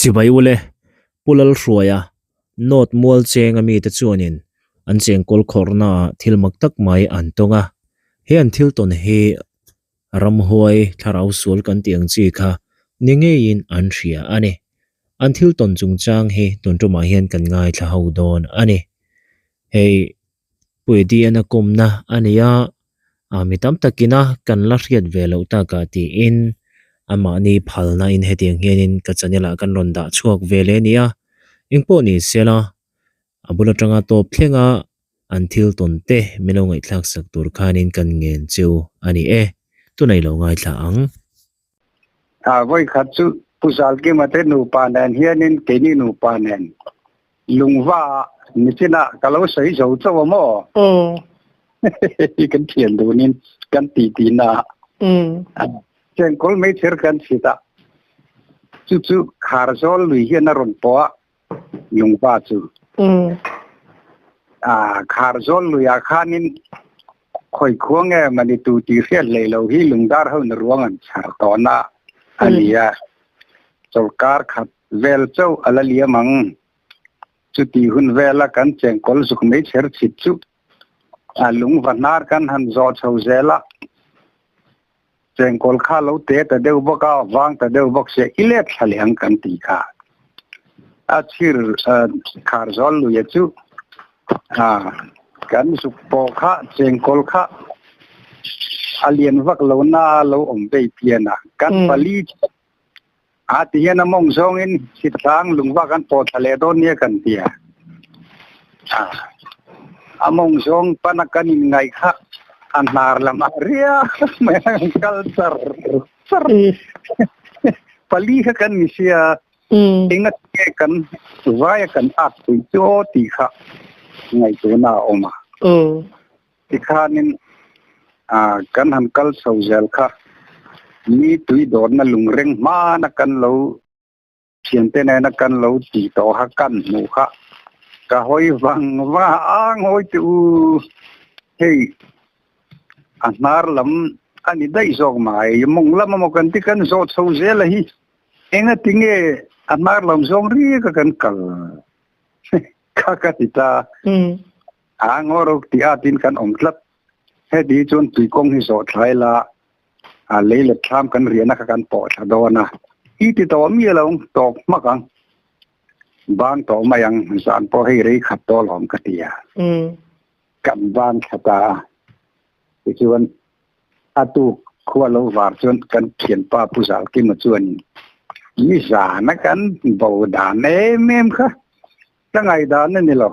Chibai ule, Pu Lalhruaia, North Mual cheng a mite chuanin an chengkawl khawrhnaah thil mak tak mai an tawng a. He an thil tawn hi ramhuai thlarau sual kan tih ang chi kha ni ngeiin an hria a ni. An thil tawn chungchang hi tun tumah hian kan ngaithla ho dawn a ni. Hei Puidiana kawmna a ni a, ah mi tam takina kan la hriat ve loh takah tiin amahni phalna in hetiang hianin ka channel ah kan rawn dah chhuak ve leh a ni a, engpawh ni sela a bul atanga tawp thlenga an thil tawn te min lo ngaihthlak sak tur khanin kan ngen cheu a ni e, tunah i lo ngaithla ang. Ah vawi khat chu Pu Zalkima te nupa nen hianin keini nupa nen Lungva nichinah ka lo sawi zo chauh a maw? Aw. Kan thian dunin kan ti ti na. Chengkawl mai thir kan chhit a. Chu chu Kharzawl lui hian a rawn pawh a Lungva chu. Ah Kharzawl luiah khanin khawi khua nge mani tu tih hriat hlei lo hi Lungdar ho na ruang an chhar tawn a a ni a. Chawlhkar khat Vel chauh a la liam ang. Chuti hun vela kan chengkawl zuk mai chher chhit chu a lung va hnar kan han zawh chho zel a. Chengkawl kha lo te ta deuh bawk a, vang ta deuh bawk sia i let thla leh ang kan tih kha. A chhir khar zawl luia chu kan zuk pawh kha chengkawl kha a lian vak lo na lo awm vei pian a. Kan pali chu A ti hian a mawng zawngin Sitlang lungva kan pawh thla leh dawn nia kan ti a. A mawng zawng pana kan inngaih kha a hnar lam ah riak mai a kan kal char char. Pali kha kan ni sia enga tinge kan vaia kan at pui chu aw tih kha ngaihtuahna a awm a. Tikhanin kan han kal chho zel kha mi tui dawrna lungreng hmana kan lo thiante nena kan lo tih tawh kha kan hmuh kha ka hawi vang vang a, a ngawi teh u hei a hnar lam a ni daih zawk mai mawng lam emaw kan ti kan zawh chho zel a hi engatinge a hnar lam zawng riak a kan kal kha ka ti ta. A ngaw ruk tih atin kan awm tlat. Heti hi chuan tuikawng hi zawh thlai la, a lei let thlam kan riahna kha kan pawh thla dawn a. I ti tawh mi lo tawk hmak ang. Bang tawh mai ang, zan pawh hei rei khat tawh alawm ka ti a. Kan bang thla ta a. Tichuan a tuk khua lo var chuan kan thianpa Pu Zalkima chuan mi zana kan bo dan em em kha ka ngaihdan a ni lo.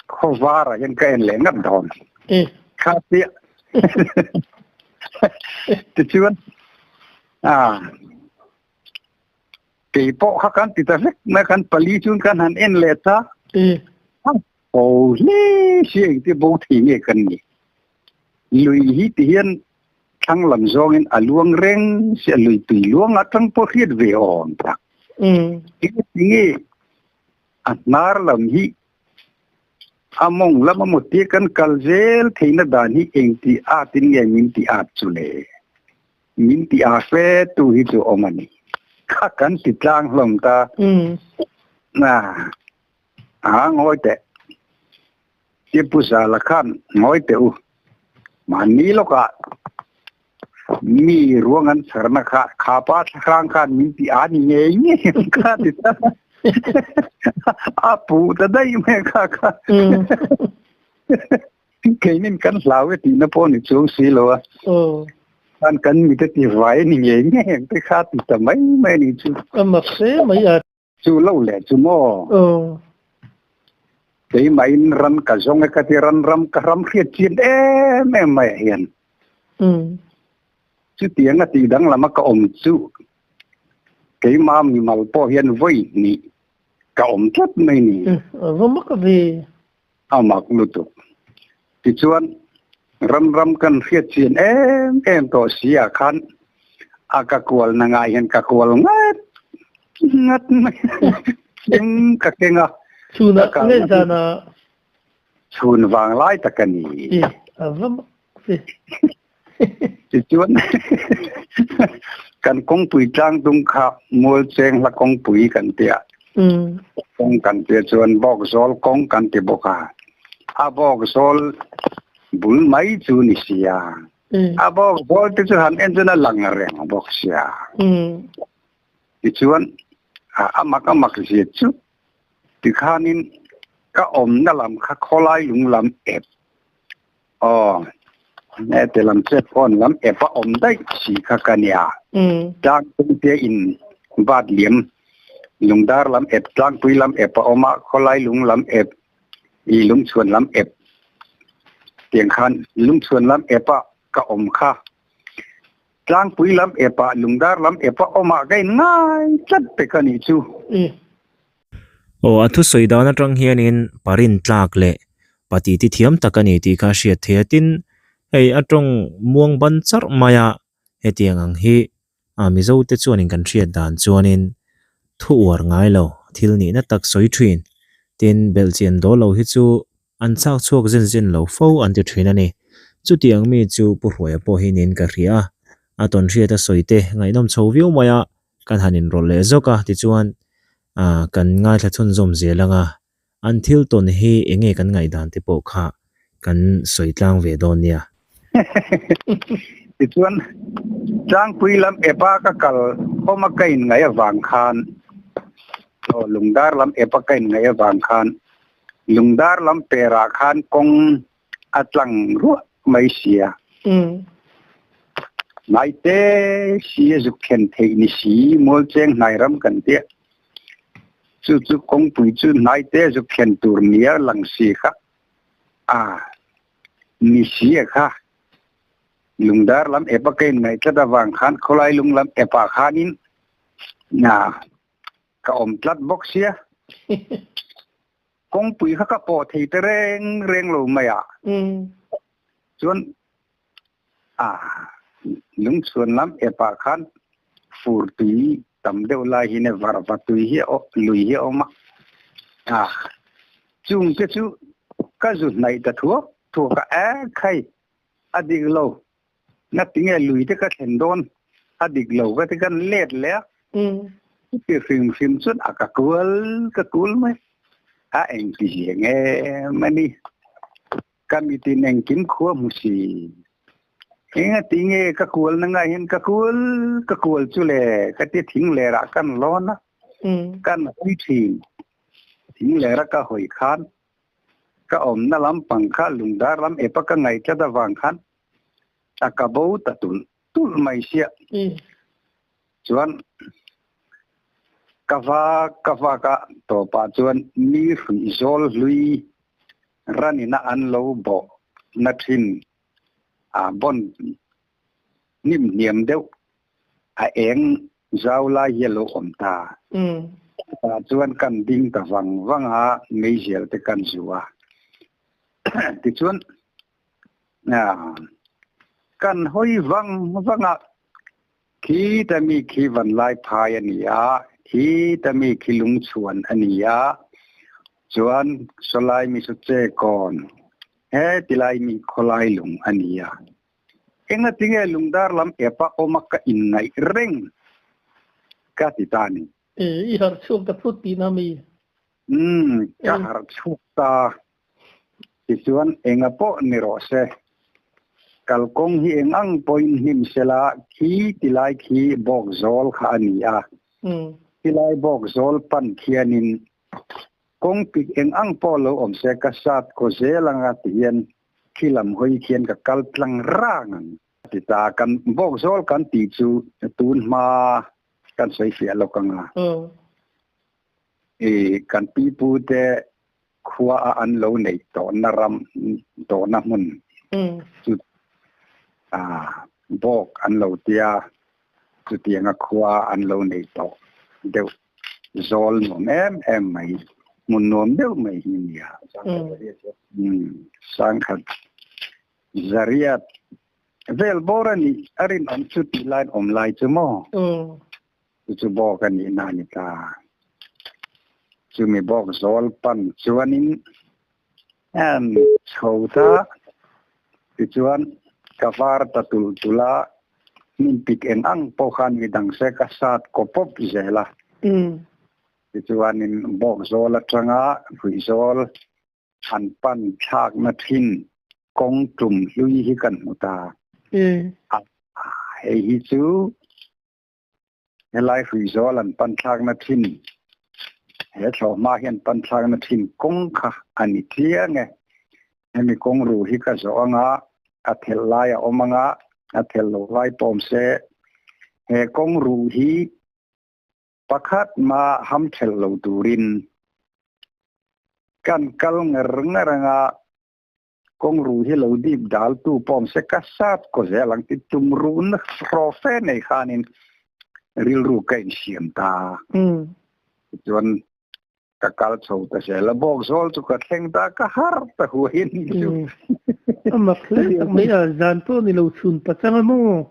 Khawvarah hian ka en leh ngat dawn. Kha tia. Tichuan a kei pawh kha kan ti ta vek mai kan pali chuan kan han en leh ta. Ho hle si engti bo thei nge kan ni. Lui hi ti hian thlang lam zawngin a luang reng si a lui tui luang atang pawh hriat ve awm tak. Tinge A hnar lam hi a mawng lam a maw tia kan kal zel theihna dan hi engti atin nge min ti at chu le? Min ti a fe tu hi chu awm a ni. Kha kan ti tlang hlawm ta. Na, a ngawi teh. Tia Pu Zala khan ngawi teh u. Mahni lawkah Mi ruang an chharna kha kha pa thlahrang khan min ti a ni ngei ngei ang kha ti ta. A pu ta daih mai kha kha. Keinin kan hlau e tihna pawh ni chuang si lo a. Khan kan mi te ti vai ni ngei ngei ang te kha ti ta mai mai ni chu. A mak hle mai a. Chu lo leh chu maw? Keimahin ran ka zawng e ka ti ran ram ka ram hriat chian em em mai ah hian. Chutiang a tih danglam a ka awm chu keimah mimal pawh hian vawi hnih ka awm tlat mai ni. A va mak ve. A mak lutuk. Tichuan ram ram kan hriat chian em em tawh si ah khan a ka kual na ngai hian ka kual ngat ngat mai chim ka keng a. Chhun ah nge zan ah? Chhun vang lai tak a ni. I a va mak ve. Tichuan kan kawngpui tlang dung kha Mualcheng hla kawngpui kan tia. Kawng kan tia chuan bawk zawl kawng kan ti bawk a, a bawk zawl bul mai chu ni sia. A bawk zawl te chu han en chuan a lang reng bawk sia. Tichuan a mak a mak zia chu tikhanin ka awmna lam kha khawlai lung lam ep Aw, hete lam chet pawn lam ep a awm daih si kha ka nia. Tlangpui te in bat liam lungdar lam ep, tlangpui lam ep a awm a, khawlai lung lam ep, i lungchhuan lam ep tiang khan lungchhuan lam ep a ka awm kha. Tlangpui lam ep ah lungdar lam ep a awm ah ka in ngai tlat pek a nih chu. Aw, a thusawi dan atang hianin parin tlak leh pati ti thiam tak a ni tih kha a hriat theih a. Tin, hei a tawng muang ban charh mai a, hetiang ang hi a Mizo te chuanin kan hriat dan chuanin thu uar ngai lo, thil nihna tak sawi thin. Tin, belhchian dawl lo hi chu an chak chhuak zen zen lo fo an ti thin a ni. Chutiang mi chu Pu Hruaia pawh hi niin ka hria a, a tawnhriat a sawi te ngaihnawm chho viau mai a, kan han inrawlh leh zawk a, tichuan ah kan ngaithla chhunzawm zel ang a, an thil tawn hi eng nge kan ngaihdan te pawh kha kan sawi tlang ve dawn nia. Tichuan Tlangpui lam epa ka kal awm a ka inngaih avang khan aw Lungdar lam epa ka inngaih avang khan Lungdar lam perah khan kawng a tlang ruah mai sia. Nai te si a zuk thlen theih ni si Mualcheng hnai ram kan tia. Chu chu kawngpui chu hnai te zuk thlen tur nia lang si kha a ni si a kha. Lungdar lam epa ka in ngaih tlat avang khan khawlai lung lam epa khanin na ka awm tlat bawk sia. Kawngpui kha ka pawh thei ta reng reng lo mai a. Chuan a lungchhuan lam epah khan fur tui tam deuh lai hi ne varva tui hi lui hi a awm a. A chung te chu ka zu hnaih ta thuak thuak a, e khai a dik lo Ngatinge lui te ka thlen dawn a dik lo ka ti kan let leh a. Chuti hrim hrim chuan a ka kual ka kul mai. A engti zia nge mani. Ka mitin engkim khua hmu si. Engatinge ka kual na ngai hian ka kual ka kual chu le ka ti thing lerah kan lawn a. Kan hawi thin. Thing lera ka hawi khan ka awmna lampang kha lungdar lam epa ka ngaih tlat avang khan a ka bo ta tulh tulh mai sia. Chuan ka va ka vak a tawpah chuan mi hruih zawl hlui ranina an lo bawh na thin a bawn hnim hniam deuh a eng zau lai hi a lo awm ta. Tah chuan kan ding ta vang vang a, meizial te kan zu a. Tichuan kan hawi vang vang a, khi ta mi khi vanlai phai a ni a, khi ta mi khi lungchhuan a ni a, chuan sawlai mi chu che kawn, he tilai mi khawlai lung a ni a. Engatinge lungdar lam epa awm a ka inngaih reng ka ti ta ni. I harh chhuak ta phut tihna mi? Umm, ka harh chhuak ta. Tichuan enga pawh ni rawh se. Kalkawng hi eng ang pawhin hnim sela khi tilai khi bawk zawl kha a ni a. Tilai bawk zawl pan khianin kawng pik eng ang pawh lo awm se ka sat kaw zel anga tihian Khi lam hawi khian ka kal tlang rang ang a ti ta. Kan bawk zawl kan tih chu tun hma kan sawi fiah lawk ang a. I kan pipu te khua a an lo neih tawhna ram tawhna hmun chu a bawk an lo tia chutianga khua an lo neih tawh deuh zawl nuam em em mai, hmun nuam deuh mai hi nia. Sangkhat zariat vel bawr a nih a rinawm chu tih laiin awm lai chu maw? Chu chu bawk a nihna a ni ta. Chumi bawk zawl pan chuanin an chho ta, tichuan ka var ta tulh tulh a, hmun pik eng ang pawh khan midang se ka sat kaw pawp zel a. Tichuanin Bawkzawl atanga Hruihzawl han pan thlakna thin kawng tum hlui hi kan hmu ta. Hei hi chu helai Hruihzawl an pan thlakna thin he thlawhhma hian pan thlakna thin kawng kha a ni chiang e. Hemi kawng ru hi ka zawh anga a thelh lai a awm anga a thelh loh lai pawh awm se he kawng ru hi Pakhat mah ham thelh lo turin kan kal ngar ngar anga kawng ru hi lo dip dal tu pawh awm se ka sat ko zel ang ti tum run hraw fe nei khanin rilru ka insiam ta. Tichuan ka kal chho ta zel a, bawk zawl chu ka thleng ta ka har ta huai a ni chu. A mak hle tak mai a, zan pawh ni lo chhun pachang a maw?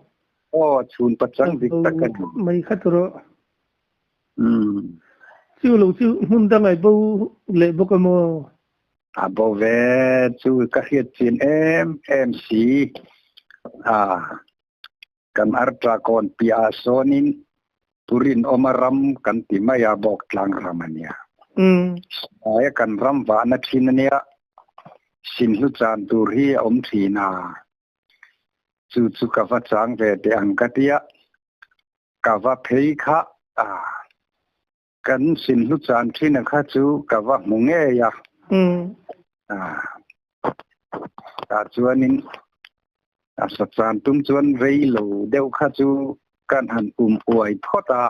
Aw, chhun pachang dik tak a ni. Mai kha tur aw. Chu lo chu hmun dang ai bo leh bawk a maw? A bo ve chu ka hriat chin em em si. A Kan arta kawn piahah sawnin Purinawma ram kan ti mai a, Bawktlang ram a nia. Hnaia kan ram vahna thin a nia, Sinhlu chan tur hi a awm thin a. Chu chu ka va chang ve teh ang ka tia, ka va phei kha a. Kan Sinhlu chan thin a kha chu ka va hmu ngei a. Tah chuanin a sa chan tum chuan rei lo deuh kha chu kan han um uai phawt a,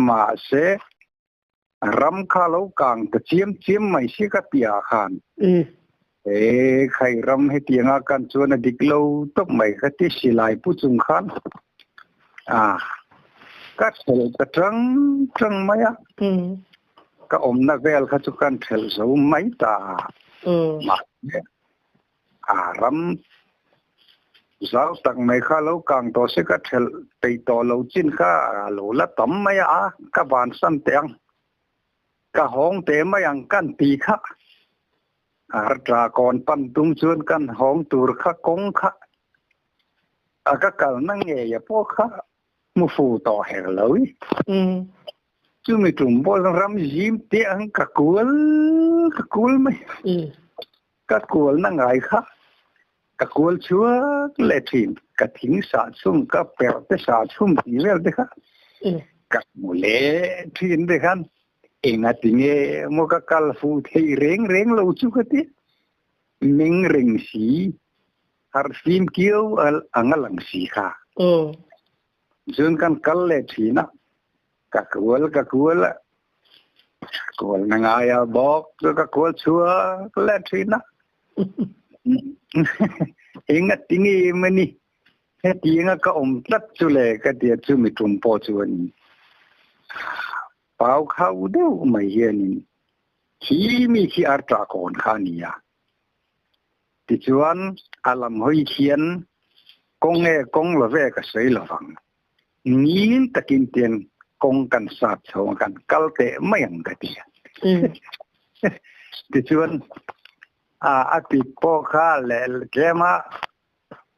mahse ram kha lo kang ta chiam chiam mai si ka piah khan. E khai ram hetianga kan chuan a dik lo tawp mai ka ti silai pu chung khan a ka thelh ta tang tang mai a. Ka awmna vel kha chu kan thelh zo mai ta. Mahse a ram zau tak mai kha lo kang tawh se ka thelh peih tawh lo chin kha a lo la tam mai a, ka vansan teh ang, ka hawng teh mai ang kan ti kha. Arta kawn pan tum chuan kan hawng tur kha kawng kha a ka kalna ngei a pawh kha hmu fu tawh her lo i. Chumi tum pawh chuan ram zim te ang ka kual ka kual mai. Ka kualna ngai kha ka kual chhuak leh thin. Ka thing sah chhum, ka perh te sah chhum tih vel te kha ka hmu leh thin te khan engati nge maw ka kal fuh thei reng reng lo chu ka ti. Meng reng si, harh fim kiau ang a lang si kha. Cun kan kal leh ṭhin a, ka kual ka kual a, kual na ngai a bawk cu ka kual chuak leh ṭhin a. Eng a tingi mani hetiang a ka awm tlat chu le ka ti a chu mi tum pawh chu ani. Pau khau deuh mai hianin khi mi khi arta kawn kha a ni a. Tichuan, a lam hawi khian kawng nge kawng lo ve ka sawi lo vang. Ngil takin tian kawng kan sat chho ang, kan kal teh mai ang ka ti a. Tichuan, a pit pawh kha leh tlema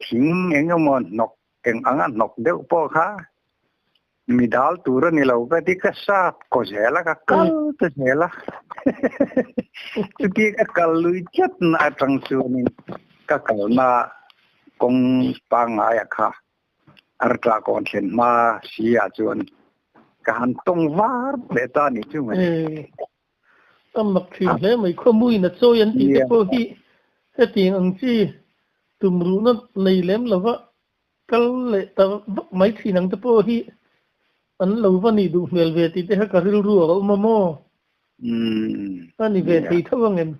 thing eng emaw hnawk eng anga hnawk deuh pawh kha Mi dal tur a ni lo ka ti ka sap ko zel a ka kal ta zel a chuti ka kal lui tlat na atang chuanin ka kalna kawng pangngai a kha arta kawn thlen hma si ah chuan ka han tawng var leh ta ni chu mai. A mak thin hle mai khawmuin a chawi an tih te pawh hi hetiang ang chi tumruhna nei lem lova Kal leh ta vak mai thin ang te pawh hi an lo va nih duh hmel ve tih te kha ka rilru a awm a maw? A ni ve thei tho ang em?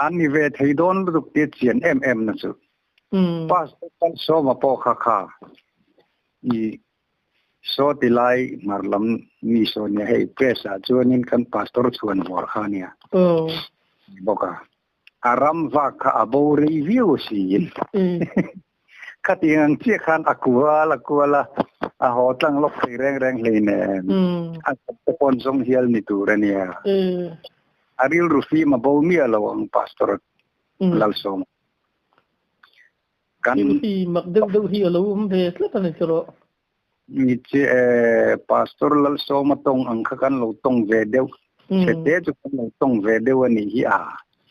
A ni ve thei dawn lutuk tia chian em em na chu. Pastor Kalsawma pawh kha kha i saw ti lai hmar lam mi saw nia hei press ah chuanin kan pastor chhuan vawr kha nia bawk a. A ram vak kha a bo rei viau siin. Khatiang ang chiah khan a kual a kual a, a haw tlang lawk thei reng reng hleinem. A te pawn zawng hial ni tur a nia. A rilru fim a bo miah lo ang Pastor Lalsawma. Kan Thil hi mak deuh deuh hi a lo awm ve tlat a ni tawh. Ni chi Pastor Lalsawma tawng ang kha kan lo tawng ve deuh. Chhete chu kan lo tawng ve deuh a nih hi a.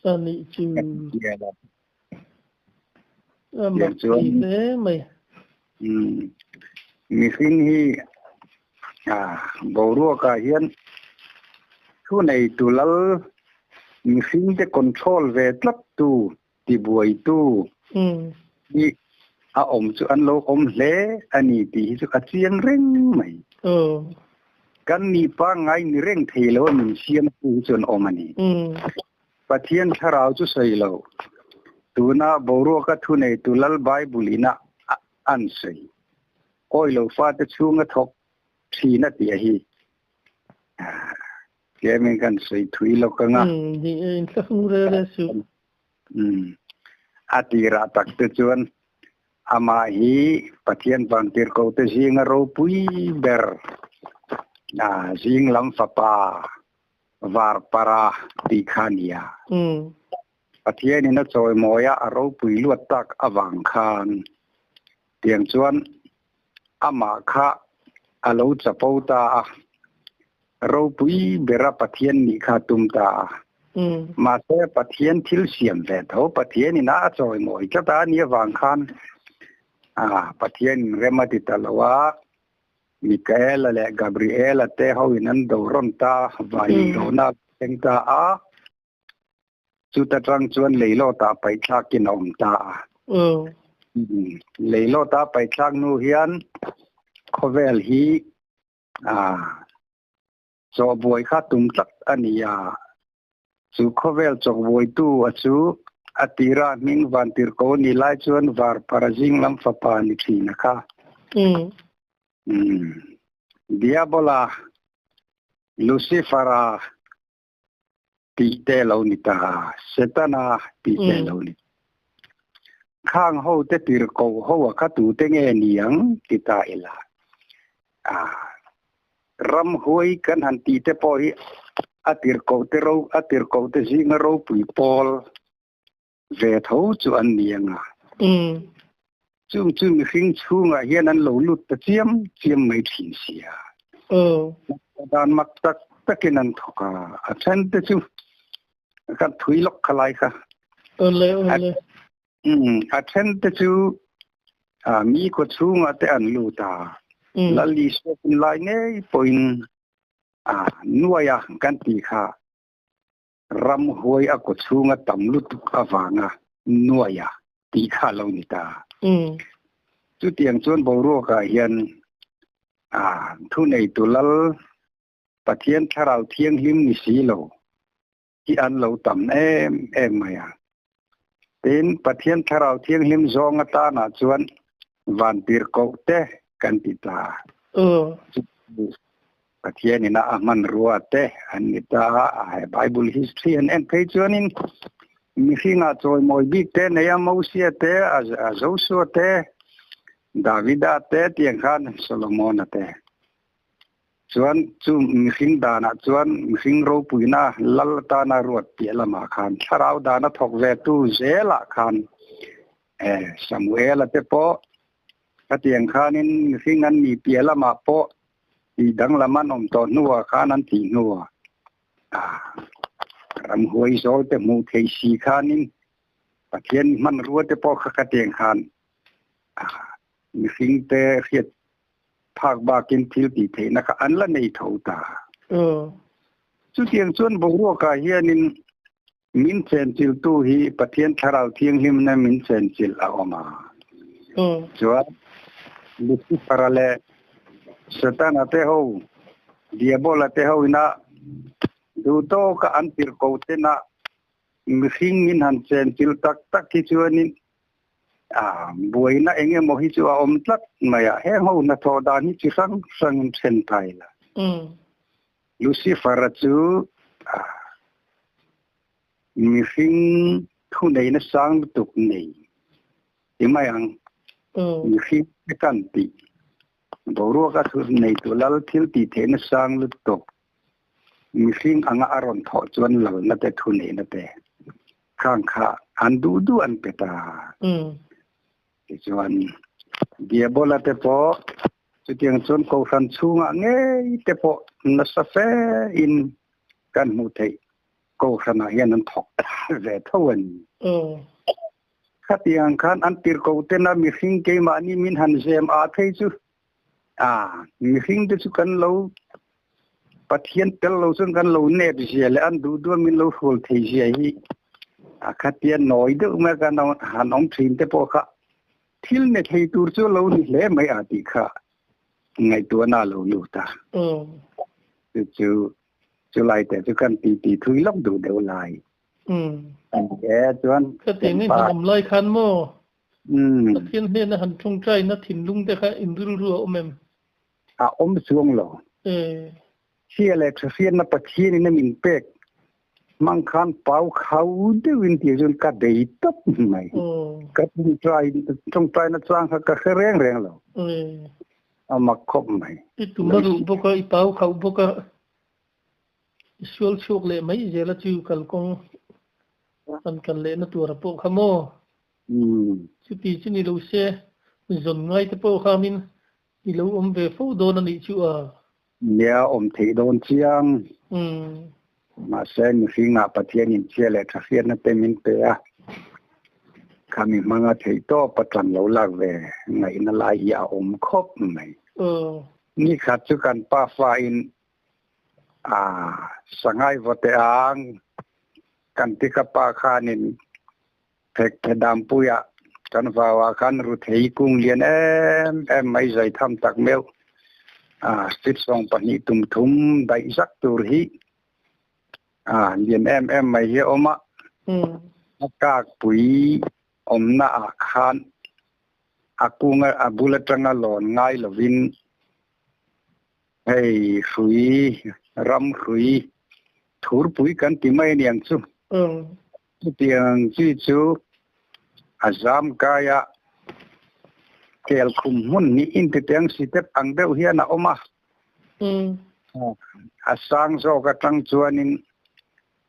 A nih chu. A mak thei hle mai. Mihring hi boruakah hian thu neitu lal mihringte control ve tlat tu tibuaitu hi a awm chu an lo awm hle a ni tih hi chu a chiang reng mai. Kan ni pangngai ni reng thei lo a min siamtu hi chu an awm a ni. Pathian thlarau chu sawi lo. Tuna boruaka thuneitu Lal Bible ina an sawi. Awi lo fate chhunga thawk thin a tih a hi. Tlemin kan sawi thui lawk ang a. Ni e, inthlahrung rel e suh. A tirah tak te chuan amah hi Pathian vantirhkohte zinga ropui ber, zing lam fapa varpara tih kha a ni a. Pathianin a chawimawi a, a ropui luat tak avang khan tiang chuan amah kha a lo chapo ta a, ropui bera Pathian nih kha a tum ta a. Mahse, Pathian thil siam ve tho, Pathianin a chawimawi tlat a nih avang khan Pathianin rem a ti ta lo a, Mikaela leh Gabriela te hoin an do rawn ta, vai indona a thleng ta a. Chuta tang chuan leilawtah paihthlakin a awm ta a. Leilawta paihthlak hnu hian khawvel hi chawhbuai kha tum tlat a ni a. Chu khawvel chawkbuaitu a chu a tira hming vantirhko a nih lai chuan var parazing lam fapa ni thin a kha. Diabola, Lucifera, tih te lo ni ta, Setana tih te lo ni. Khang ho te tirhkoh ho a kha tute nge ni ang ti ta ila. Ramhuai kan han tih te pawh hi a tirhkoh te ro a tirhkoh te zinga ropui pawl ve tho chu an ni ang a. Chung chu mihring chhungah hian an lo lut ta chiam chiam mai thin sia. Dan mak tak takin an thawk a, a then te chu kan thui lawk kha lai kha. Awle awle. A then te chu mi khaw chhungah te an lut a. Lal Isua hun lai ngei pawhin nuaia kan tih kha Ramhuai a kaw chhunga tam lutuk avanga nuaia tih kha a lo ni ta. Chutiang chuan boruakah hian thuneitu lal Pathian thlarau thianghlim ni si lo hi an lo tam em em mai a. Tin, Pathian thlarau thianghlim zawng atanah chuan vantirhkoh te kan ti ta. Pathian ina a hmanrua te an ni ta a, he Bible history an en phei chuanin mihringa chawimawi bik te nei a, Mosia te, a Joshua te, Davida te tiang khan Solomona te. Chuan chu mihring danah chuan mihring ropuina lal atana ruat piah lamah khan thlarau dana thawk ve tu zelah khan Samuela te pawh Khatiang khanin mihring an nih piah lamah pawh tih danglam an awm tawh hnuah khan an tih hnuah ramhuai zawl te hmuh theih si khanin Pathian hmanrua te pawh kha khatiang khan mihring te hriat phak bakin thil tih theihna kha an la nei tho ta. Chutiang chuan boruakah hianin Min chenchiltu hi Pathian Thlarau Thianghlimna min chenchilh a awm a. Chuan Lucifer-a leh Setana te ho, Diabola te ho ina duh tawka an tirhkoh tena mihring min han chenchilh tak tak hi chuanin buaina eng emaw hi chu a awm tlat mai a. Heng ho hnathawh dan hi chi hrang hrangin then thai la. Lucifer-a chu mihring thuneihna sang lutuk nei ti mai ang. Mihring te kan tih boruaka thuneitu lal thil tih theihna sang lutuk mihring anga a rawn thawh chuan lalna te thuneihna te khang kha an duh duh an pe ta. Tichuan Diabola te pawh. Chutiang chuan Kohhran chhungah ngei te pawh nasa fe in kan hmuh theih Kohhranah hian an thawk ve tho a ni. Khatiang khan an tirhkoh tena mihring keimahni min han zem a phei chu a mihring te chu kan lo Pathian tel lo chuan kan lo nep zia leh an duh duh min lo hrual thei zia hi a khatia nawi deuh mai kan han awm thin te pawh kha thil ne thei tur chu lo ni hle mai a tih kha ngaihtuahna a lo lut a. Chu chu chulai te chu kan ti ti thui lawk duh deuh lai. Ani e chuan Khatiang in han awm lai khan maw? Pathian hnena han tawngtaina thinlung te kha in rilru a awm em? A awm chuang lo. Hria leh tha hriatna Pathian in a min pek hmang khan pau khau deuh in tih chuan ka bei tawp mai. Ka tawngtai tawngtaina chang kha ka hre reng reng lo. A mak khawp mai. I tum a ruh bawk a, i pau khauh bawk a, i sual chhuak leh mai zel a chu kalkawng an kal lehna tur a pawh kha maw? Chuti chu ni lo se, zawn ngai te pawh khanin I lo awm ve fo dawn a nih chu a. Nia awm theih dawn chiang. Mahse mihringah Pathian in chhia leh tha hriatna te min pe a, khami hmanga theih tawp a tan lo lak ve ngaihna lai hi a awm khawp mai. Nikhat chu kan pafa in a sangai vawte ang kan ti ka pa khanin Phekphe Dampuia kan vauah khan Ruthei kung lian em em mai zai tham tak meuh a street sawng pahnih tum thum daih zak tur hi a lian em em mai hi a awm a. A kakpui awmna ah khan a kung a bul atanga lawn ngai lovin hei hrui ram hrui thurpui kan ti mai aniang chu. Chutiang chi chu a zam kai a, kel khum hmun hnih intitiang sitep ang deuh hian a awm a. A sang zawk atang chuanin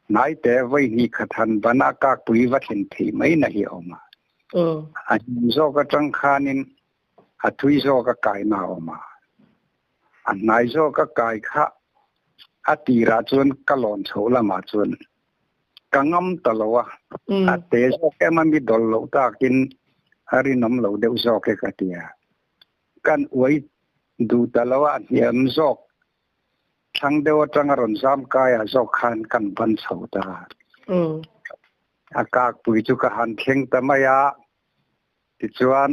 hnaite vawi hnih khat han ban a kakpui va thlen theih mai na hi a awm a. A hnim zawk atang khanin a thui zawk a kaina a awm a. A hnai zawk a kai kha a tirah chuan ka lawn chhoh lamah chuan Ka ngam ta lo a, a te zawk em a mi dawl loh takin a rinawm lo deuh zawk e ka ti a. Kan uai duh ta lo a, a hniam zawk thlang deuh atanga rawn zam kaiah zawk khan kan ban chho ta a. A kakpui chu ka han thleng ta mai a, tichuan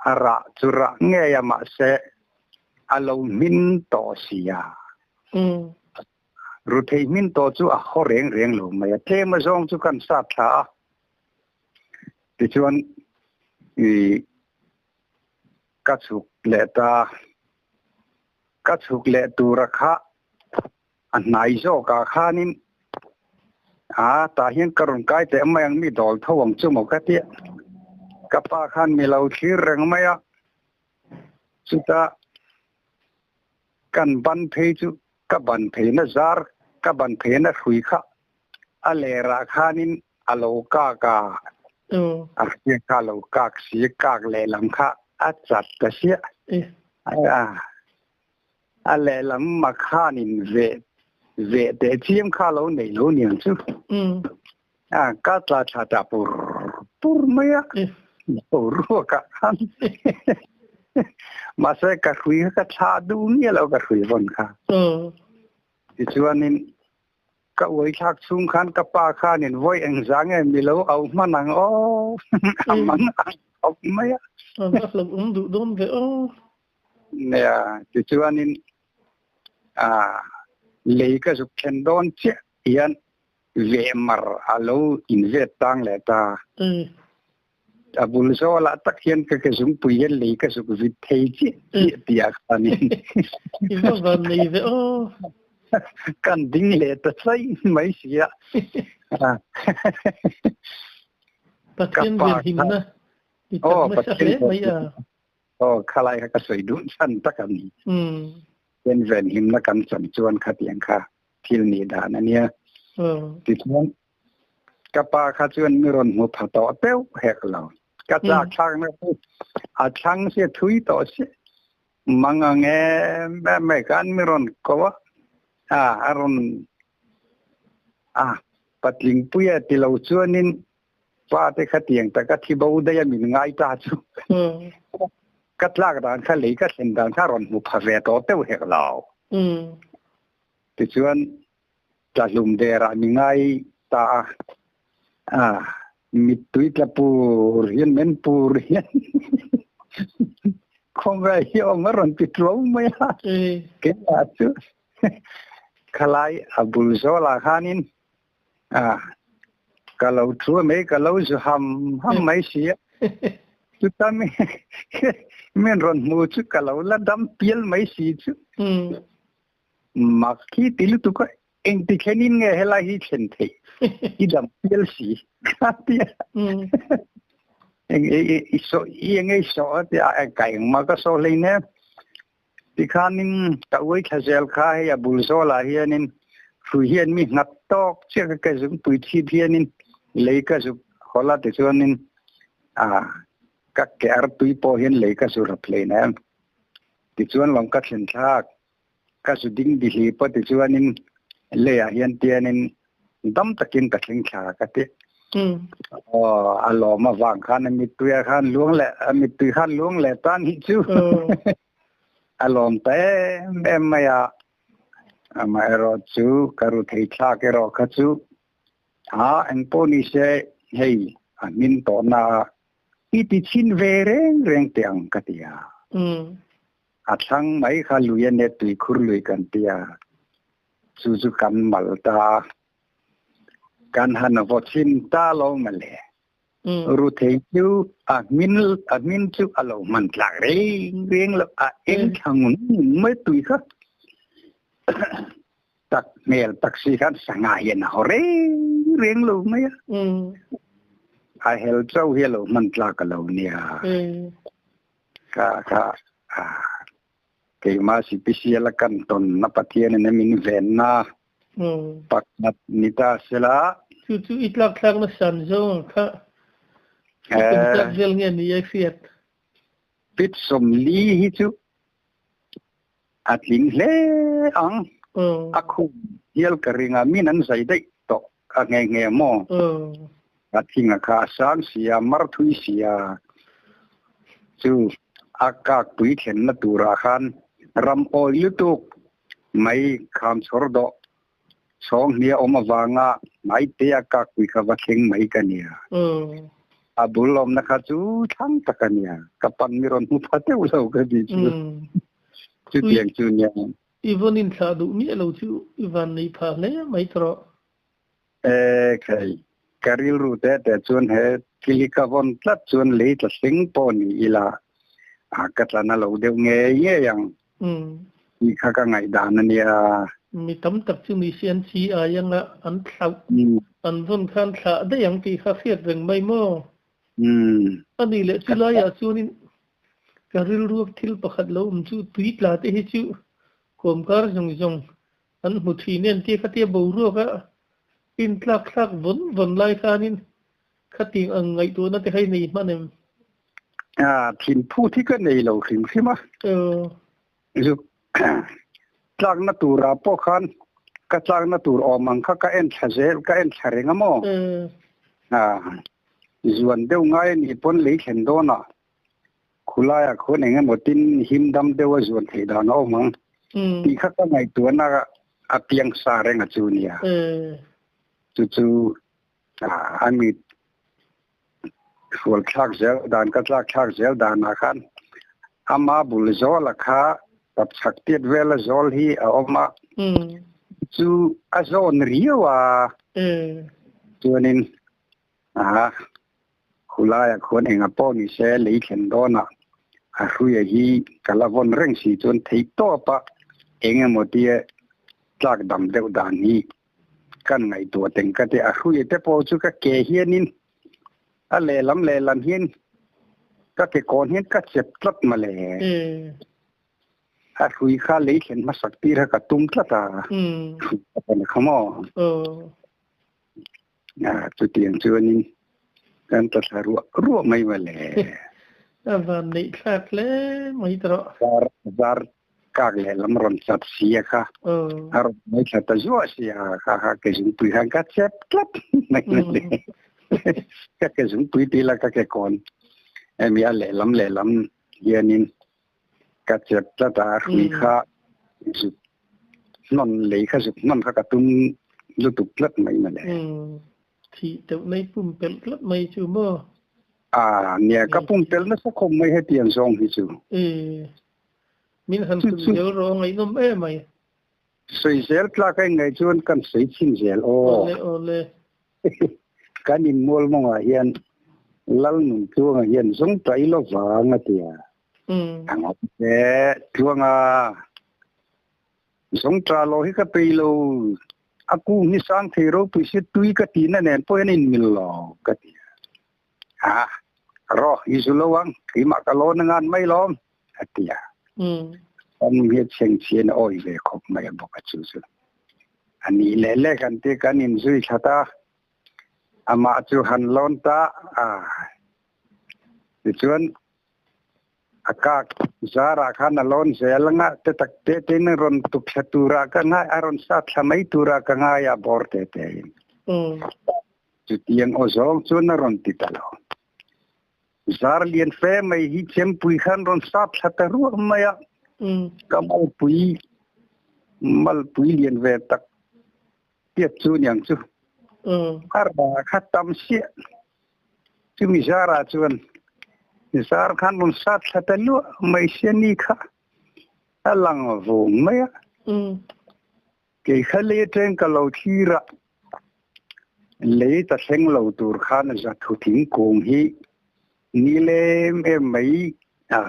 a rah chu rah ngei a mahse a lo hmin tawh si a. Ruthei hmin tawh chu a haw reng reng lo mai a, tlem azawng chu kan sat thla a. Tichuan i ka chhuk leh ta, ka chhuk leh tura kha a hnai zawkah khanin a tah hian ka rawn kai teh mai ang mi dawl tho ang chu maw ka tia. Ka pa khan mi lo thlir reng mai a, chutah Kan ban phei chu ka ban pheina zar, ka ban pheina hrui kha a lerah khanin a lo kak a, a hria kha a lo kak si, kak lehlam kha a chat ta siah. A lehlam a khanin veh veh teh chiam kha a lo nei lo niang chu. Ka tla thla ta pur pur mai a, boruakah khan mahse ka hrui kha ka thlah duh nge lo ka hrui vawn kha. Tichuanin ka uai thlak chhung khan ka pa khanin vawi engzah nge mi lo au hman ang aw a man ang khawp mai a. A va hlauhawm duh dawn ve aw. Nia, tichuanin lei ka zuk thlen dawn chiah hian Veh mar a lo invet tang leh ta. A bul zawlah tak hian ka ke zungpui hian lei ka zuk vit thei chiah chiah tih ah khanin. I va van nei ve aw. Kan ding leh ta chaih mai si a. Pathian ven himna i tak nasa hle mai a. Aw, khalai kha ka sawi duh chhan tak a ni. Pathian ven himna kan chan chuan khatiang kha thil nih dan a nia. Tichuan, ka pa kha chuan mi rawn hmu pha tawh teuh hek lo. Ka chak thlakna chu a thlang sia thui tawh si. Mangang em em mai khan mi rawn ko a, a a rawn a patling puia ti lo chuanin pa te kha tiang taka thi bo daih a min ngai ta chu ka tlak dan kha lei ka thlen dan kha rawn hmu pha ve tawh teuh hek lo. Tichuan tlahlum derah mi ngai ta a, a mittui tla pur hian men pur hian khawngaih hi awm a rawn ti tuau mai a. Keimah chu khalai a bul zawlah khanin a ka lo thu mai ka lo zu ham ham mai si a. Chuta mi min rawn hmu chu ka lo la dam pial mai si chu. Mak hi ti lutuk a, engti thlenin nge helai hi thlen theih? I dam pial si ka ti a. Eng i saw i eng i saw a ti a, ka engmah ka saw hlein e. Tikhanin ka uai thla zel kha hei a bul zawlah hianin hrui hian mi nghat tawk chiah ka ke zungpui chhip hianin lei ka zuk hawlh a tichuanin a ka ke artui pawh hian lei ka zu rap hlein em. Tichuan lawng ka thlen thlak ka zu ding dihli pawh tichuanin leiah hian tianin dam takin ka thleng thla ka ti. Aw a lawm avang khan a mittui ah khan luang leh a mittui khan luang leh tan hi chu a lawm ta em em mai a. Amaherawh chu ka ru thei thlak erawh kha chu a engpawh ni se hei a hmin tawhna ah i ti chhin ve reng reng teh ang ka ti a. A thlang mai kha lui a nia tuikhur lui kan ti a, chu chu kan mal ta a, kan han vaw chhin ta lo mawle. Ru thei chu a hmin a hmin chu a lo hman tlak reng reng lo, a eng thla ngun ngun mai tui kha. Tak hmel tak si khan sangha hian a haw reng reng lo mai a. A hel chauh hi a lo hman tlak a lo nia. Kha kha keimah sipisial a kan tawn na Pathian in a min ven na pakhat ni ta sela. Chu chu i tlak thlak na san zawng kha i kum tlak vel nge ni ai hriat. Pit 40 hi chu a tling hle ang. A khum hial ka ring a, min an zai daih tawh a nghe nghe maw? A thing a kha a sang si a, mar thui si a. Chu a kak pui thlenna turah khan ram awi lutuk mai kham chhawr dawh chhawng hnia awm avanga hmaite a kak pui kha va thleng mai ka nia. A bul awmna kha chu thlang tak a nia. Ka pan mi rawn hmu pha deuh lo ka ti chu. Chutiang chu nia. I vawn in thlah duh miah lo chu i van nei phah hle mai ta rawh. E khai, ka rilru te te chuan he thil hi ka vawn tlat chuan lei tla thleng pawh ni ila a ka tla na lo deuh ngei ngei ang tih kha ka ngaihdan a nia. Mi tam tak chu ni si an chi ai anga an thlauh an vawn khan thlah daih ang tih kha hriat reng mai maw? A nih leh chulaiah chuanin ka rilruak thil pakhat lo awm chu tui tla te hi chu kawmkar zawng zawng an hmu thin em tia khatia boruaka intlak thlak vawn vawn lai khanin khating ang ngaihtuahna te kha i nei hman em? Thin phut hi ka nei lo hrim hrim a. Zuk tlakna turah pawh khan ka tlakna tur awm ang kha ka en thla zel ka en thla reng a maw? Zuan deuh ngai a nih pawn lei thlen dawnah khulaiah khuan eng emaw tin him dam deuh a zuan theih dan a awm ang tih kha ka ngaihtuahna a piang sa reng a chu nia. Chu chu a mi hrual thlak zel dan ka tlak thlak zel danah khan ama bul zawla kha tapchhak tiat vela zawl hi a awm a. Chu a zawn riau a. Chuanin a khulaiah khuan enga pawh ni se lei thlen dawnah a hruia hi ka la vawn reng si chuan theih tawp a eng emaw tia tlak dam deuh dan hi kan ngaihtuah teng ka ti. A hruia te pawh chu ka ke hianin a lehlam lehlam hian ka ke kawn hian ka chep tlat mawle. A hrui kha lei thlen hmasak tir kha ka tum tlat a. Kha maw? Chutiang chuanin kan tla thla ruah ruah mai mawle. A van neih thlak hle mai ta rawh. Zar zar kak leh lam rawn chat si a kha. A rawn mai thla ta zuah si a kha kha ke zungpui khan ka chep tlat mai le. Ka ke zungpui ti la ka ke kawn. Emi a lehlam lehlam hianin ka chep tlat a hrui kha zuk hnawn lei kha zuk hnawn kha ka tum lutuk tlat mai mawle. Thih deuh nei pumpelh tlat mai chu maw? A nia ka pumpelh nasa khawp mai hetiang zawng hi chu. E min han sawi zel rawh ngaihnawm em mai. Sawi zel tlak a ingaih chuan kan sawi chhin zel aw. Awle awle. Kan inmual mawngah hian Lalnun Tluanga hian zawng ta ilo vang a ti a. A ngawt e Tluanga. Zawng ta lo hi ka pei lo. A kung hi sang thei ropui si tui ka tihna nen pawh hian a inmil lo ka ti a. Ha, rawh i zu lo ang, keimah ka lawn a ngan mai lawm, a ti a. Kan hriat chheng chhian a awi ve khawp mai a bawk a chu chu. A nih leh leh kan ti kan inzui thlat a, amah chu han lawn ta a. Tichuan a kak zarah khan a lawn zel anga te tak te tein a rawn tuk thla turah ka ngai, a rawn sat thla mai turah ka ngai a bawr te tein. Chutiang aw zawng chuan a rawn ti ta lo. Zar lian fe mai hi chempui khan rawn sat thla ta ruah mai a. Ka malpui, malpui lian ve tak tiat chu niang chu. A ra kha tam siah. Chumi zarah chuan zar khan rawn sat thla ta luah mai sia ni kha a lang vung mai a. Kei kha lei atang ka lo thlir a, lei ta thleng lo tur khan zathu thingkung hi ni lem em mai a,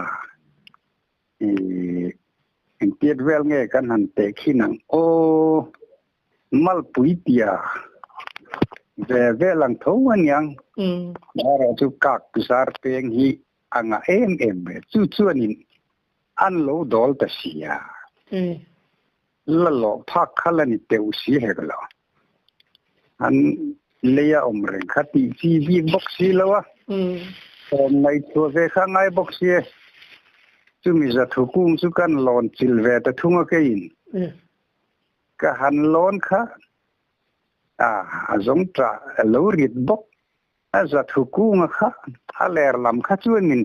ih engtiat vel nge kan han teh khin ang aw, malpui tia ve vel ang tho aniang, erawh chu kak zar peng hi a ngah em em ve, chu chuanin an lo dawl ta si a. La lawh phak kha la ni teuh si hek lo. An lei a awm reng kha tih chi bik bawk si lo a. Awm ngaihtuah ve kha ngai bawk si e. Chumi zathu kung chu kan lawn chilh ve ta thung a keiin. Ka han lawn kha a a zawng tah a lo rit bawk. A zathu kunga kha a ler lam kha chuanin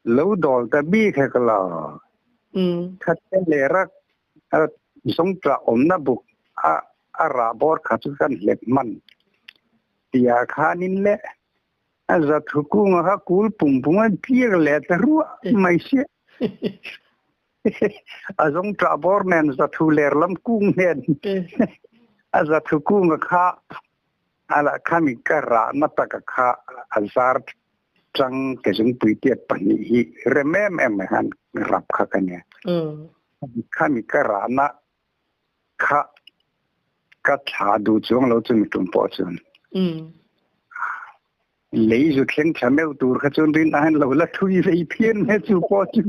Lo dawl ta bik hek lo. Khatte lera zawngṭah awmna buk a a rah bawr kha chu kan hlep hman tia khanin le a zathu kunga kha kul pum pum a tlir leh ta ruah mai sia. A zawngṭah bawr nen zathu ler lam kung nen a zathu kunga kha ala khami ka rahna taka kha a zar Chang ke zungpui tiat pahnih hi rem em em mai khan rap kha ka nia. Khami ka rahna kha ka thla duh chuang lo chu mi tum pawh chuan. Lei zu thleng thla meuh tur kha chuan rin ahan lo la thui vei phian mai chu pawh chu.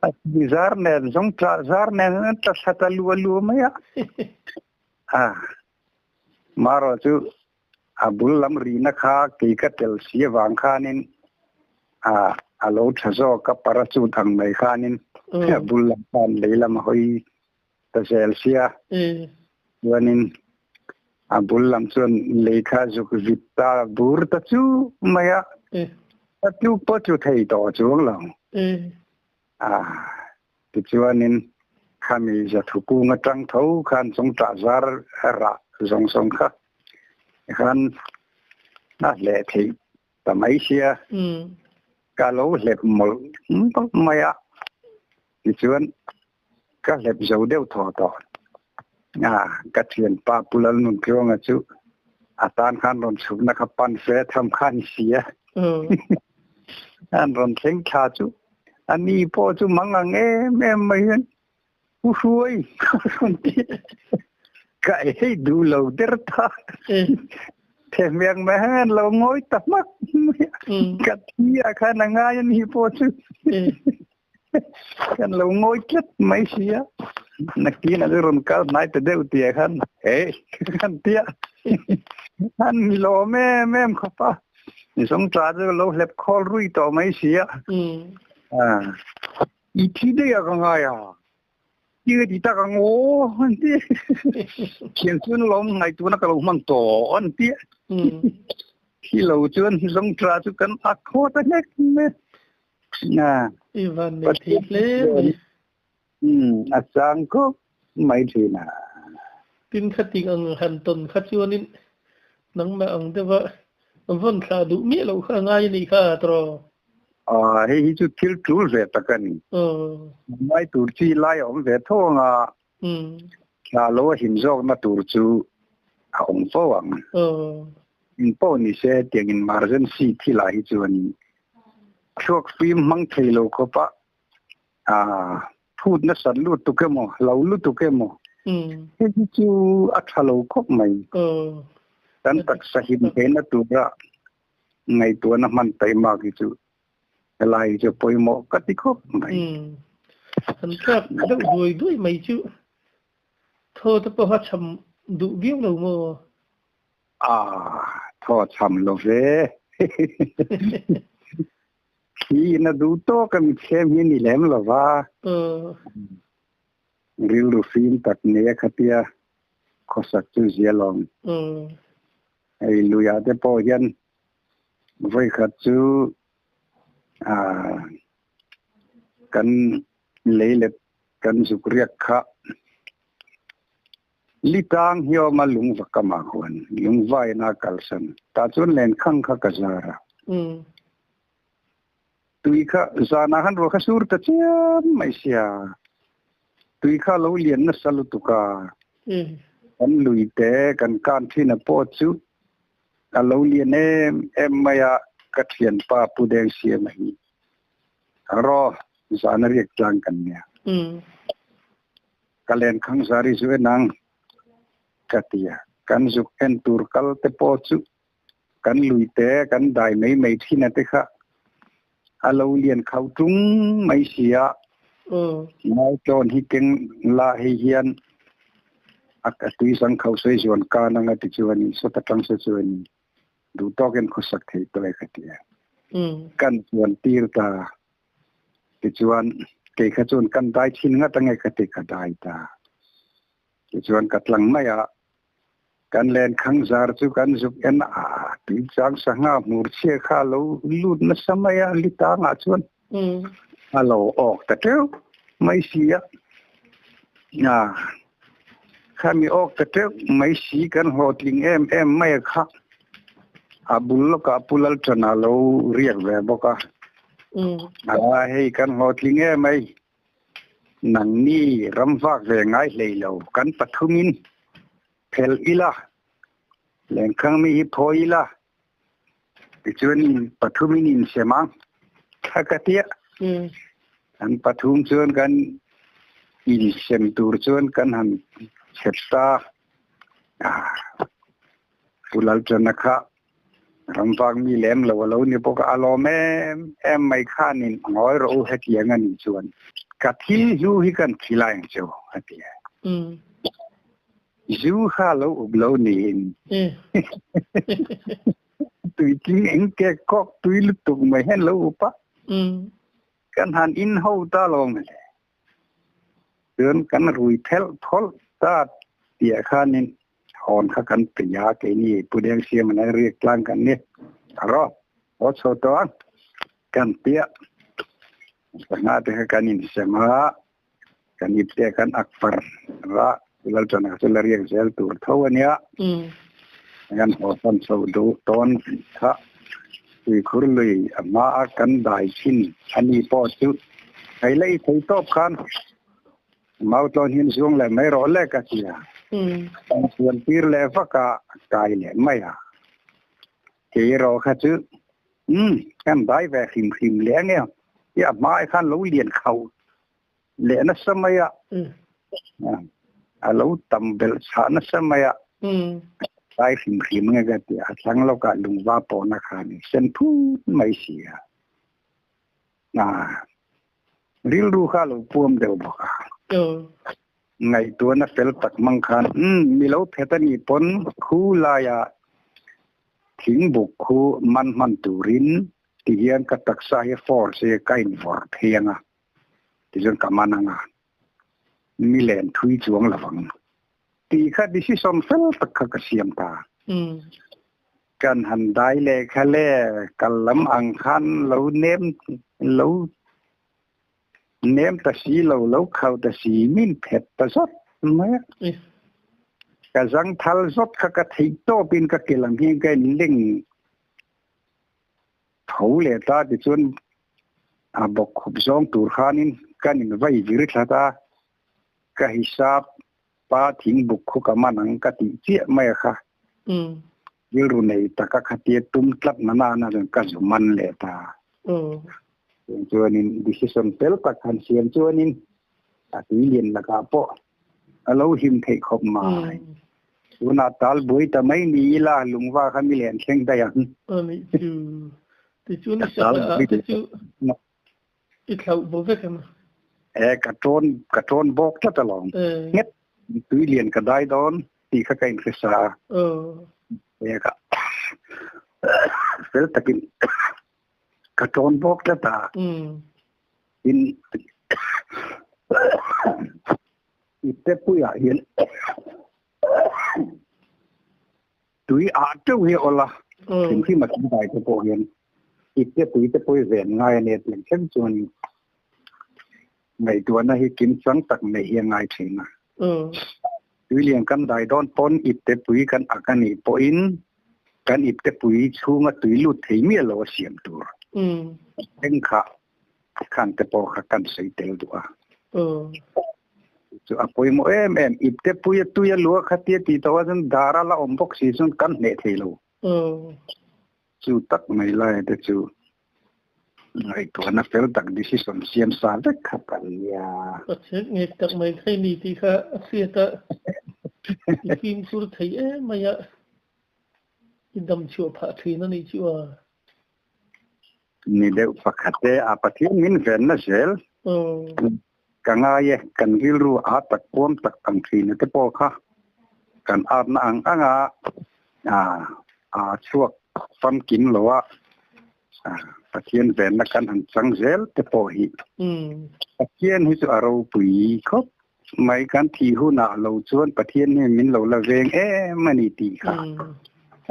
A zar nen zawng tla zar nen tla thla ta lua lua mai a. A marawh chu A bul lam rihna kha kei ka tel si avang khanin a a lo tha zawk a, parachute ang mai khanin a bul lam khan lei lam a hawi ta zel sia. Chuanin a bul lam chuan lei kha zuk vit ta bur ta chu mai a, a tluk pawh tlu thei tawh chuang lo. A tichuanin khami zathu kung atang tho khan chung tah zar rah zawng zawng kha khan a hleh theih ta mai sia ka lo hlep mawlh mawlh mai a tichuan ka hlep zo deuh thaw tawh a ka thianpa Pu Lalnuntluanga chu a tan khan rawn chhukna kha pan fe tham kha a ni si a an rawn thleng thla chu a ni pawh chu mang ang em em mai hian u hruai rawn ti ka ei duh lo der ta thehmiang mai hian lo ngawi ta hmak ka thi ah khan a ngai a ni pawh chu kan lo ngawi tlat mai si a nakin a chu rawn kal hnai ta deuh tih ah khan he kan tia an ni lawm em em khawp a. Zawng ṭah chu lo hlep khawl rui tawh mai si a. I thi daih a ka ngai a. Ti ka ti tak ang aw an ti. Thian chuan lawm ngaihtuahna ka lo hman tawh an ti. Thi lo chuan zawng ṭah chu kan ak thaw ta hlek mai. I van nei thei hle mai. A chang khawp mai thin a. Tin khating ang han tawn kha chuanin nangmah ang deuha vawn thlah duh miah loh kha a ngai a nih kha tawh. Hei hi chu thil tul ve tak a ni. Ngai tur chi lai a awm ve tho ang a, thlah lo a him zawkna tur chu a awm fo ang. In pawh ni se tiang emergency thilah hi chuan thluak fim hmang thei lo khawpa Phut nasat lutuk emaw, lo lutuk emaw, hei hi chu a tha lo khawp mai. Kan taksa him theihna tura ngaihtuahna hman taihmak hi chu helai hi chu pawimawh ka ti khawp mai. Kan tlak deuh duai duai mai chu thaw te pawha cham duh viau lo maw? Thaw cham lo ve. Thli in a duh tawk a mithlem hi a ni lem lo va. Rilru fim tak nei a khatia khawsak chu zia lawm. Hei luiah te pawh hian vawikhat chu kan leilet kan zuk riak kha Litang hi awm a lungva kam ah khuan lungva in a kalsan tah chuan lenkhang kha ka zar a. Tui kha zan ah khan ruah kha sur ta chiam mai sia. Tui kha lo lian nasa lutuk a. Kan lui te kan kan thin a pawh chu a lo lian em em mai a ka thianpa Pu Deng Siama hi raw zan a riak tlang kan nia. Ka len khang zari zu en ang ka ti a. Kan zuk en tur kal te pawh chu kan lui te kan dai mai mai thin a te kha a lo lian khau tung mai si a. Ngaitlawn hi keng la hei hian a tui sang khau sawi zuan kan anga ti chuan in sawta tang se chuan duh tawkin khawsak thei tawh e ka ti a. Kan chuan tir ta. Tichuan, kei kha chuan kan dai thin ngat ange ka ti ka dai ta. Tichuan ka tlang mai a, kan len khang zar chu kan zuk en a, tui chang sangha hmur chhia kha a lo lut nasa mai a, litang ah chuan a lo awk ta teuh mai si a. Khami awk ta teuh mai si kan hlawhtling em em mai a kha. A bul lawkah Pu Lalṭana lo riak ve bawk a. A hei kan hlawhtling em ai. Nangni ram vak ve ngai hlei lo kan pathumin phel ila, lengkhang mi hi phawi ila, tichuan in pathumin in sem ang kha ka tia. Kan pathum chuan kan insem tur chuan kan han chep ta. Pu Lalṭana kha ramvak mi lem lo a lo ni bawk a, a lawm em em mai khanin a ngawi rawh u hetiang a nih chuan ka thil hlu hi kan thil a eng chu a ti a. Zu kha lo up lo niin tuitling eng kek kawk tui lutuk mai hian lo up a, kan han in ho ta lo mai le. Chuan kan rui phelh thawlh ta tih khanin hawn kha kan ti a, keini Pu Deng Siam an riak tlang kan ni. Ro, haw chho tawh ang kan ti a. Sangha te kha kan insem a, kan ip te kan ak far ra, Lalṭana kha chu la riak zel tur tho a nia. Kan haw san chho duh tawn kha tuikhur lui a hma a kan dai thin a ni pawh chu hei la i thei tawp khan mau tlawn hian zuang leh mai rawh le ka ti a. Kan chuan tir leh vak a, kai leh mai a. Kei erawh kha chu umm kan dai ve hrim hrim leh ang em ti a hma khan lo lian khauh leh nasa mai a, a lo tam belh chhah nasa mai a, tlai hrim hrim nge ka ti a, thlang lawkah lungva pawhna khan sen phut mai si a, rilru kha a lo puam deuh bawk a, ngaihtuahna fel tak hmang khan mi lo phet a nih pawn khu laiah. Thingbuk khu man hman turin ti hian ka taksa hi force hi ka invawrh phei anga tichuan ka man anga mi len thui chuang lovang tih kha decision fel tak kha ka siam ta. Kan han dai leh kha le kal lam ang khan lo nem lo Nem ta si lo, lo kho ta si, min phet ta zawt mai a. Ka zangthal zawt kha ka theih tawpin ka ke lam hi ka in leng tho leh ta tichuan a bawk khup zawng tur khanin kan in vai vir thlat a, ka hisap pa thingbuk khu ka man ang ka tih chiah mai a kha. Rilru nei taka khatia tum tlat na nana chuan ka zu man leh ta. Chung chuanin decision fel tak han siam chuanin a tui lian lakah pawh a lo him theih khawp mai. Tunah tal buai ta mai ni ila lungva kha mi len thleng daih ang. Ani chu tichuan i sakah te chu i thlauh bo vek em? E ka tawn ka tawn bawk tlat alawm. Nghet tui lian ka dai dawn tih kha ka inhresa a. E ka fel takin ka tawn bawk tlat a. In ipte puiah hian Tui ah teuh hi a awl a, hrimhrim a kan dai te pawh hian ipte pui te pawh hi ven ngai a nia tih thleng chuan ngaihtuahna hi kim chang tak neih hi a ngai thin a. Tui lian kan dai dawn pawn ipte pui kan ak a nih pawhin kan ipte pui chhunga tui lut thei miah lo a siam tur thleng kha khan te pawh kha kan sawi tel duh a. Chu a pawimawh em em, ipte pui a tui a lua kha tia tih tawh a chuan dar a la awm bawk si chuan kan hneh thei lo. Chu tak mai lai te chu ngaihtuahna fel tak decision siam sa vek kha kan nia. Pathian ngek tak mai thei ni tih kha a hriat a, i fimkhur thei em mai a, i dam chhuah phah thin a nih chu a. Ni deuh pakhat e, a Pathian min venna zel. Ka ngai e, kan rilru a tak puam tak ang thina te pawh kha kan atna ang anga a chhuak famkim lo a, Pathian venna kan han chang zel te pawh hi. Pathian hi chu a ropui khawp mai, kan thih hunah lo chuan Pathian hian min lo la veng em a ni tih kha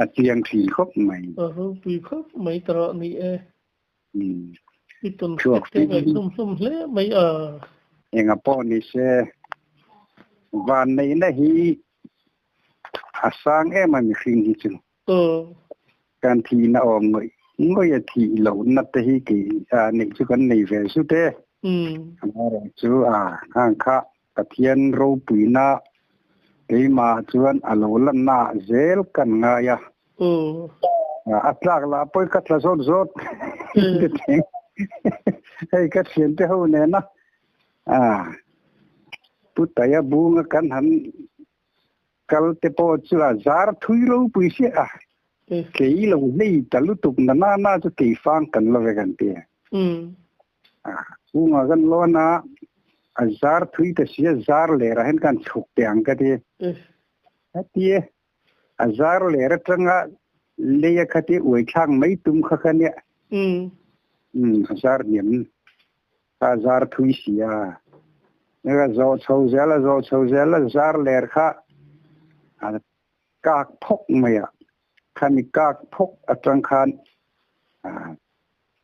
a chiang thin khawp mai. A ropui khawp mai ta rawh ni e. I tawn hriat te ngaihnawm hlawm hle mai a. Enga pawh ni se, vanneihna hi a sang em a mihring hi chu. Kan thihna awm ngawih ngawih a thih lohna te hi kei neih chu kan nei ve zut e. Amaherawhchu a khang kha Pathian ropuina keimah chuan a lo lanna ah zel kan ngai a. A tlak lah pawi ka tla zawt zawt hei ka thiante ho nena Pu Taia bunga kan han kal te pawh chu a zar thui ropui sia a, kei lo hlei ta lutuk na na na chu kei fang kan lo ve kan ti a. Chungah kan lawn a, a zar thui ta si a, zar ler ah hian kan chhuk teh ang ka ti. A ti e, a zar ler atanga lei a kha ti uai thlak mai tum kha kha nia. A zar hniam kha a zar thui si a. A zawh chho zel a zawh chho zel a zar ler kha a kak phawk mai a. Khami kak phawk atang khan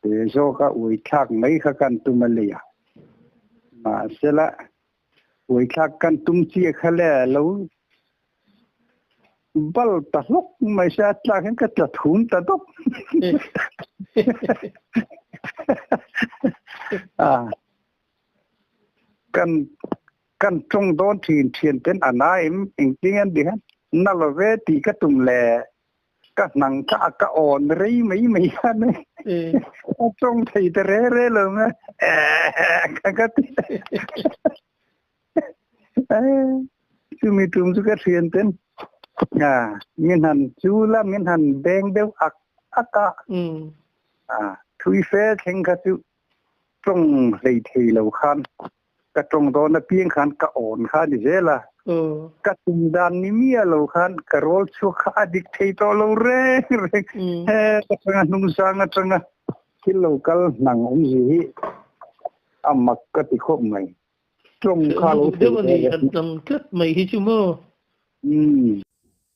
Te zawka uithlak mai kha kan tum a lei a. Mahsela, uithlak kan tum chiah kha le lo bal ta hlawk mai se a tlak hian ka tla thum ta dawp. Kan kan tawng dawn thin thian ten a na em engtin an ti khan na lo ve tih ka tum le Ka hnang kha a ka awn rei mai mai khan e. A tawng thei ta re re lo mai. Ka ka ti. Chumi tum chu ka thian ten. Min han chu la min han beng deuh ak ak a. Thui fe thleng kha chu tawng hlei thei lo khan ka tawng dawn apiang khan ka awn kha ni zel a. Ka tum dan ni miah lo khan ka rawl chhuak kha a dik thei tawh lo reng reng. He atanga hnung sang atanga thil lo kal hnang awmzi hi a mak ka ti khawp mai. Tawng kha lo thei ve le. Han tang tlat mai hi chu maw. Umm.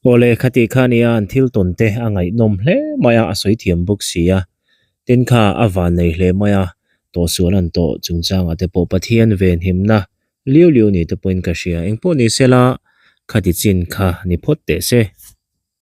Awle khati kha nia an thil tawn te a ngaihnawm hle mai a, a sawi thiam bawk si a. Tin kha a van nei hle mai a, tawhsual an tawh chungchangah te pawh Pathian venhimna Liu liu ni te pawhin ka hria. Engpawh ni sela, khati chin kha ni phawt teh se.